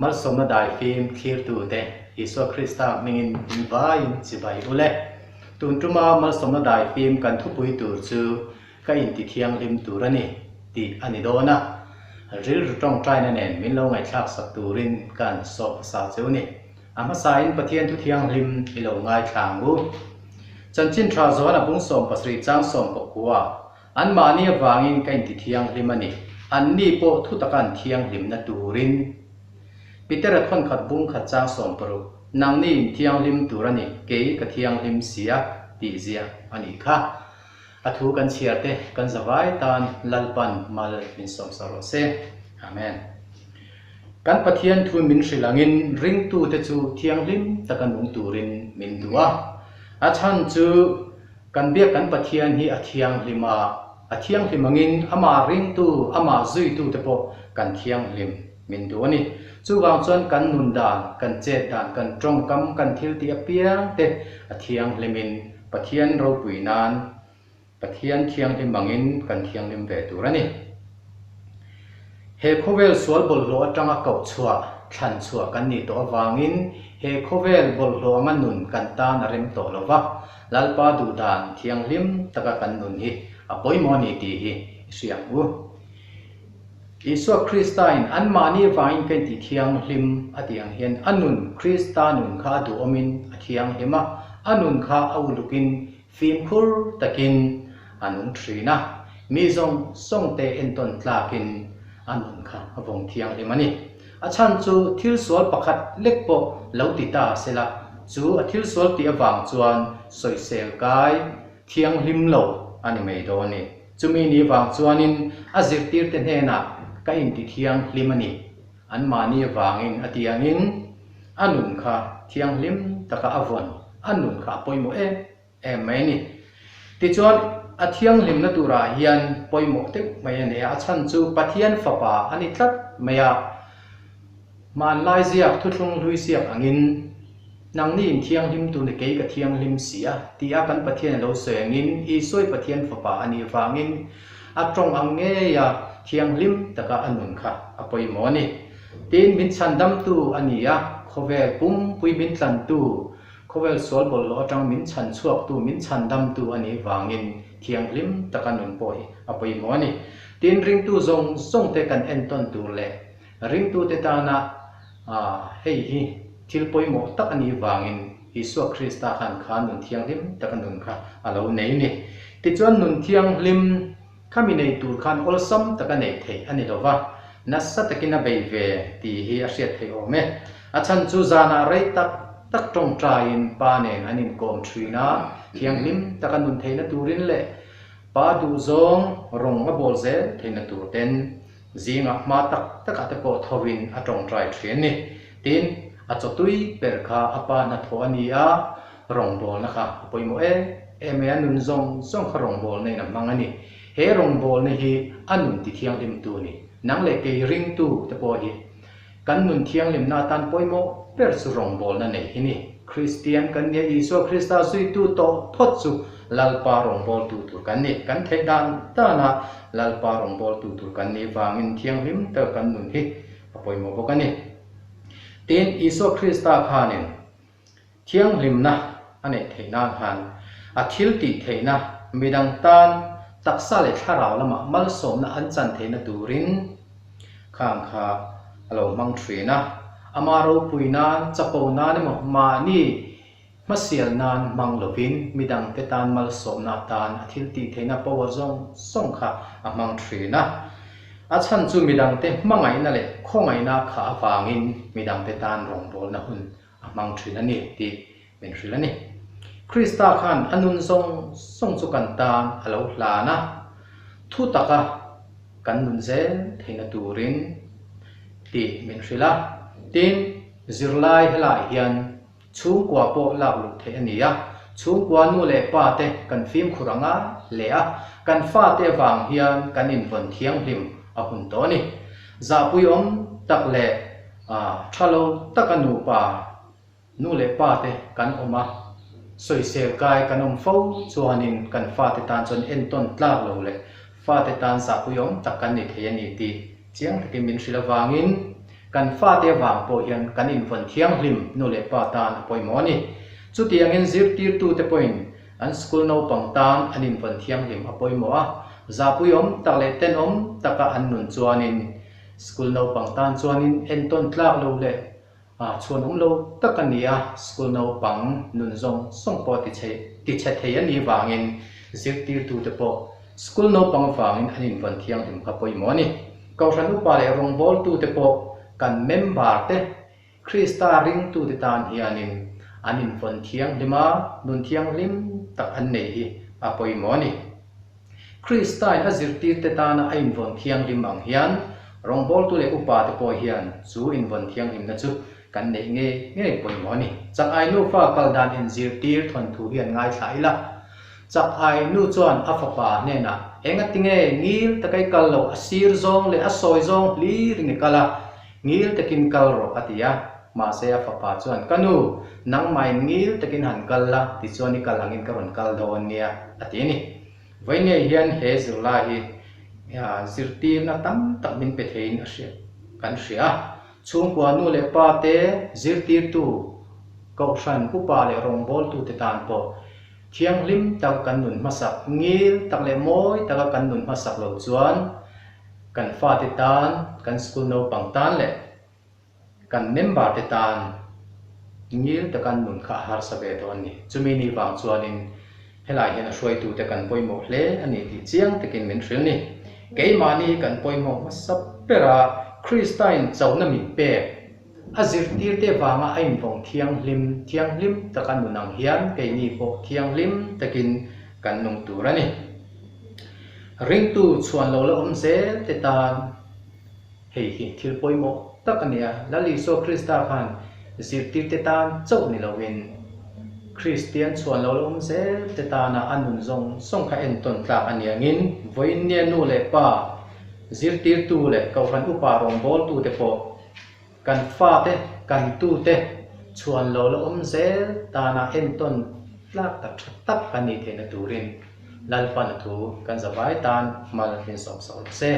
Malsawmna daifim thlirtute Isua Krista hmingin in vaiin chibai u le. Tun tuma malsawmna daifim kan thupui tur chu ka intithianghlim tur a ni tih a ni dawn a, rilru tawngtaina nen min lo ngaihthlak sak turin ka an sawm hmasa cheu ni. A hmasain Pathian thu thianghlim i lo ngaithla ang u. Chanchin tha zawn a bung 70 chang 19 Anmahni avangin ka intithianghlim a ni. Anni pawh thu taka an thianghlimna turin. Petera thawnkhat bung khat chang 60, Nangni inthianghlim tur a ni, kei ka thianghlim si a, tih ziah a nih kha. A thu kan chhiar te kan zavai tan Lalpan mal min sawmsak rawh se. Amen. Kan Pathian thu min hrilh angin ringtute chu thianghlim taka nung turin min duh a. A chhan chu Kan biak kan Pathian hi a thianghlim a, a thianghlim angin amah ringtu, amah zuitute pawh kan thianghlim min duh a ni. Chuvang chuan kan nun dan, kan chet dan, kan tawngkam, kan thil tih apiang te a thianghlimin Pathian ropui nan Pathian thianghlim angin kan thianghlim ve tur a ni. He khawvel sual bawlhhlawh atanga koh chhuah, thlan chhuah kan nih tawh avangin he khawvel bawlhhlawh anga nun kan tan a rem tawh lo va, Lalpa duhdan thianghlim taka kan nun hi a pawimawh a ni tih hi i hria ang u. Isua Kristain anmahni avangin ka intih thianghlim a tih ang hian a nun, Krista nun kha a duhawmin a thianghlim a, a nun kha a ulukin Fimkhur takin a nung thin a, mi zawng zawng te entawn tlakin a nun kha a vawng thianghlim a ni. A chhan chu thil sual pakhat lek pawh lo ti ta se la, chu a thil sual tih avang chuan sawisel kai thianghlim lo a ni mai dawn a ni. Chumi ni vang chuanin a zirtirte hnenah ka inti thianghlim a ni, anmahni avangin a ti angin a nun kha thianghlim taka a vawn a nun kha a pawimawh em em mai a ni. Tichuan, a thianghlimna turah hian pawimawh deuh mai a nei a, a chhan chu Pathian Fapa a ni tlat mai a. Hmanlai ziak, thuthlung hlui ziak angin, Nangni in thianghlim tur ni kei ka thianghlim si a, ti a kan Pathian a lo sawi angin, Isua Pathian Fapa a nih vangin a tawng ang ngeia thianghlim taka a nun kha a pawimawh a ni. Tin, min chhandamtu a ni a, khawvel pumpui min tlantu, khawvel sual bawlhhlawh atang min chhan chhuaktu, min chhandamtu a nih vangin thianghlim taka nun pawh hi a pawimawh a ni. Tin, ringtu zawng zawng te kan entawn tur leh ringtute tana hei hi thil pawimawh tak a nih vangin Isua Krista khan kha nun thianghlim taka nun kha a lo nei a ni. Tichuan, nun thianghlim Khami nei tur khan awlsam taka neih theih a ni lo va, nasa takin a bei ve tih hi a hriat theih awm e. A chhan chu zanah rei tak tak tawngtaiin pa nen an inkawm thin a, thianghlim taka nun theihna turin leh pa duhzawng rawng a bawl zel theihna tur ten zingah hma tak takah te pawh thovin a tawngtai thin a ni. Tin, a chawtui ber kha a pa hnathawh a ni a, rawngbawlna kha a pawimawh em em mai a, nun zawng zawng kha rawngbawlna in a hmang a ni. He rawngbawlna hi a nun ti thianghlimtu a ni. Nang leh kei ringtu te pawh hi kan nun thianghlimna atan pawimawh ber chu rawngbawlna nei hi ni. Kristian kan nia Isua Krista zuitu tawh phawt chu Lalpa rawngbawltu tur kan ni. Kan theih dan dana Lalpa rawngbawltu tur kan nih vangin thianghlim taka kan nun hi a pawimawh bawk a ni. Tin, Isua Krista khanin Thianghlimna a neih theih nan khan a thil tih theihna midang tan taksa leh thlarau lamah malsawmna an chan theihna turin khang kha a lo hmang thin a. Ama ropui nan, chapo nan emaw mahni hmasial nan hmang lovin midangte tan malsawmna atan a thil tih theihna power zawng zawng kha a hmang thin a. A chhan chu midangte hmangaihna leh khawngaihna kha avangin midangte tan rawngbawlna hun a hmang thin a ni tih min hrilh a ni. Krista khan a nun zawng zawng chu kan tan a lo hlan a, thu taka kan nun zel theihna turin tih min hrilh a. Tin, zirlai helaiah hian chhungkua pawh lak luh theih a ni a, chhungkua nu leh pa te kan fimkhur a ngai hle a, kan fate avang hian kan invawn thianghlim a hun tawh a ni. Zahpuiawm tak leh Tha lo taka nupa, nu leh pa te kan awm a, sawisel kai kan awm fo chuanin kan fate tan chuan entawn tlak lo leh fate tan zahpuiawm tak kan ni thei a ni tih chiang takin min hrilh avangin Kan fate avang pawh hian kan invawn thianghlim nu leh pa tan a pawimawh a ni. Chutiangin zirtirtute pawhin an school naupang tan an invawn thianghlim a pawimawh a, zahpuiawm tak leh tenawm taka an nun chuanin school naupang tan chuanin entawn tlak lo leh chhuan awm lo tak a ni a, school naupang nun zawng zawng pawh tichhe thei a nih vangin zirtirtute pawh school naupang avangin an invawn thianghlim kha pawimawh a ni. Kohhran upa leh rawngbawltute pawh kan member te Krista ringtute tan hianin an invawn thianghlim a, nun thianghlim tak an nei hi a pawimawh a ni. Kristain a zirtirte tana a invawn thianghlim ang hian rawngbawltu leh upate pawh hian chu invawn thianghlimna chu kan neih ngei ngei pawimawh a ni. Chak ai nufa kal dan inzirtir thawnthu hi an ngaithla ila. Chak ai nu chuan a fapa hnenah, Engatinge ngil taka i kal loh, a sir zawng leh a sawi zawng hlirin i kal a, ngil takin kal rawh a ti a. Mahse a fapa chuan, Ka nu, nangmahin ngil takin han kal la, tichuan i kal angin ka rawn kal dawn nia, a ti a ni. Vawiinei hian he zirlai hi zirtirna tam tak min pe theiin a hriat kan hria a. Chhungkua nu leh pa te, zirtirtu, kohhran, upa leh rawngbawltute tan pawh thianghlim taka kan nun hmasak, ngil tak leh mawi taka kan nun hmasak loh chuan kan fate tan, kan school naupang tan leh Kan member te tan ngil taka an nun kha a harsa ve dawn a ni. Chumi ni vang chuanin helai hian a hruaitute kan pawimawh hle a ni tih chiang takin min hrilh ni. Keimahni kan pawimawh hmasa ber a, Kristain chona min pek a zirtirte vanga a invawng thianghlim thianghlim taka nun ang hian keini pawh thianghlim takin kan nung tur a ni. Ringtu chhuan lo la awm zel te tan. Hei hi thil pawimawh tak a ni a, Lal Isua Krista khan zirtirte tan chauh ni lovin Kristian chhuan lo la awm zel te tana a nun zawng zawng kha entawn tlak a ni angin vawiinnia nu leh pa, zirtirtu leh kohhran upa rawngbawltute pawh kan fate, kan tute chhuan lo la awm zel tana entawn tlak tak tha tak kan nih theihna turin Lalpan a thu kan zavai tan mal min sawm sak rawh se.